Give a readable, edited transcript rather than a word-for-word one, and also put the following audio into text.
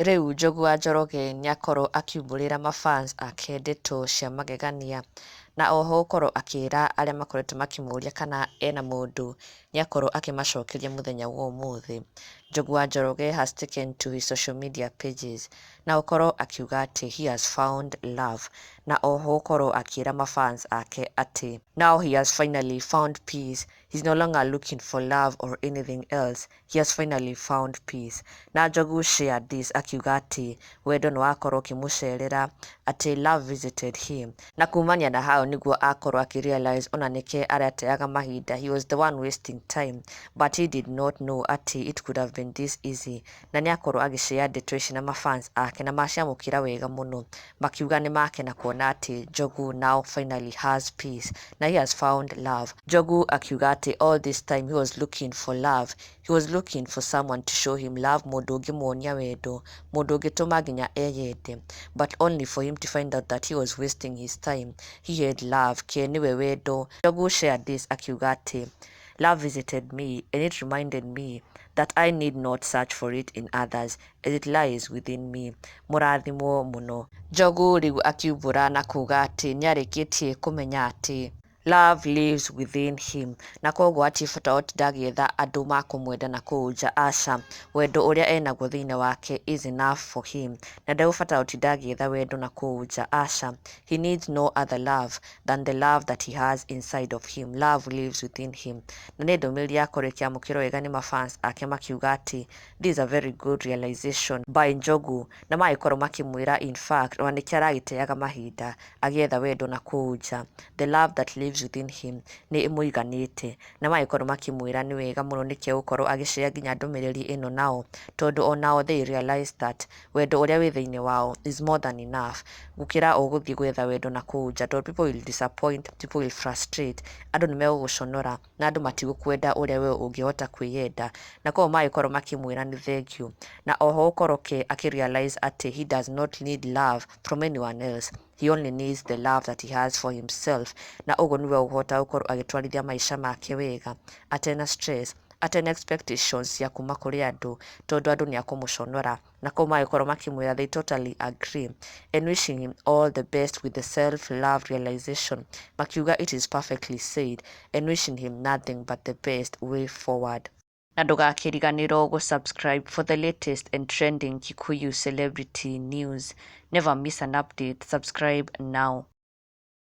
Rĩu Njogu wa Njoroge nĩakorwo akiumbũrĩra mafans ake ndeto cia magegania, na oho gũkorwo akĩra arĩa makoretwo makĩmũria kana ena mũndũ, nĩakorwo akĩmacokeria mũthenya wa ũmũthĩ. Njogu wa Njoroge has taken to his social media pages na gũkorwo akiuga atĩ he has found love, na oho gũkorwo akĩra mafans ake atĩ now he has finally found peace. He's no longer looking for love or anything else. He has finally found peace. Na Njogu shared this akiuga atĩ wendo nĩ wakorwo ũkĩmũcerera, atĩ love visited him, na kumania na hau nĩguo akorwo akĩrealize ona nĩke arateaga mahinda. He was the one wasting time, but he did not know atĩ it could have been this easy. Na nĩakorwo agĩshare ndeto ici na mafans ake na maciamũkĩra wega mũno, makiuga nĩ makena kuona atĩ Njogu now finally has peace na he has found love. Njogu akiuga atĩ all this time he was looking for love. He was looking for someone to show him love, mũndũ ũngĩmuonia wendo, mũndũ ũngĩtũma nginya eyende, but only for him to find out that he was wasting his time. He had love, ke nĩwe wendo. Njogu shared this akiuga atĩ love visited me and it reminded me that I need not search for it in others, as it lies within me. Mũrathimwo mũno. Njogu rĩu akiumbũra na kuga atĩ nĩarĩkĩtie kũmenya atĩ love lives within him, na koguo hatirĩ bata wa gũtinda agĩetha andũ makũmwenda na kũu nja. Aca, wendo ũrĩa enaguo thĩinĩ wake is enough for him, na ndegũbatara gũtinda agĩetha wendo na kũu nja. Aca, he needs no other love than the love that he has inside of him. Love lives within him. Na nĩ ndũmĩrĩri yakorwo ĩkĩamũkĩrwo wega nĩ mafans ake, makiuga atĩ this is a very good realization by Njogu, na magĩkorwo makĩmwĩra in fact ona nĩkĩo aragĩteaga mahinda agĩetha wendo na kũu nja. The love that lives within him nĩ ĩmũiganĩte, na magĩkorwo makĩmwĩra nĩ wega mũno nĩkĩo gũkorwo agĩshare nginya ndũmĩrĩri ĩno nao, tondũ onao they realize that wendo ũrĩa wĩ thĩinĩ wao is more than enough gũkĩra ũgũthiĩ gwetha wendo na kũu nja, tondũ people will disappoint, people will frustrate, andũ nĩ megũgũconora na andũ matigũkwenda ũrĩa we ũngĩhota kwĩyenda. Na koguo magĩkorwo makĩmwĩra nĩ thank you, na oho gũkorwo ke akĩrealize atĩ he does not need love from anyone else. He only needs the love that he has for himself, na ũguo nĩguo ũkũhota gũkorwo agĩtwarithia maica make wega atena stress, atena expectations cia kuma kũrĩ andũ, tondũ andũ nĩ akũmũconora. Na koguo magĩkorwo makĩmwĩra they totally agree and wishing him all the best with the self love realization, makiuga it is perfectly said, and wishing him nothing but the best way forward. Na ndũgakĩriganĩrwo gũ-subscribe for the latest and trending Kikuyu celebrity news. Never miss an update. Subscribe now.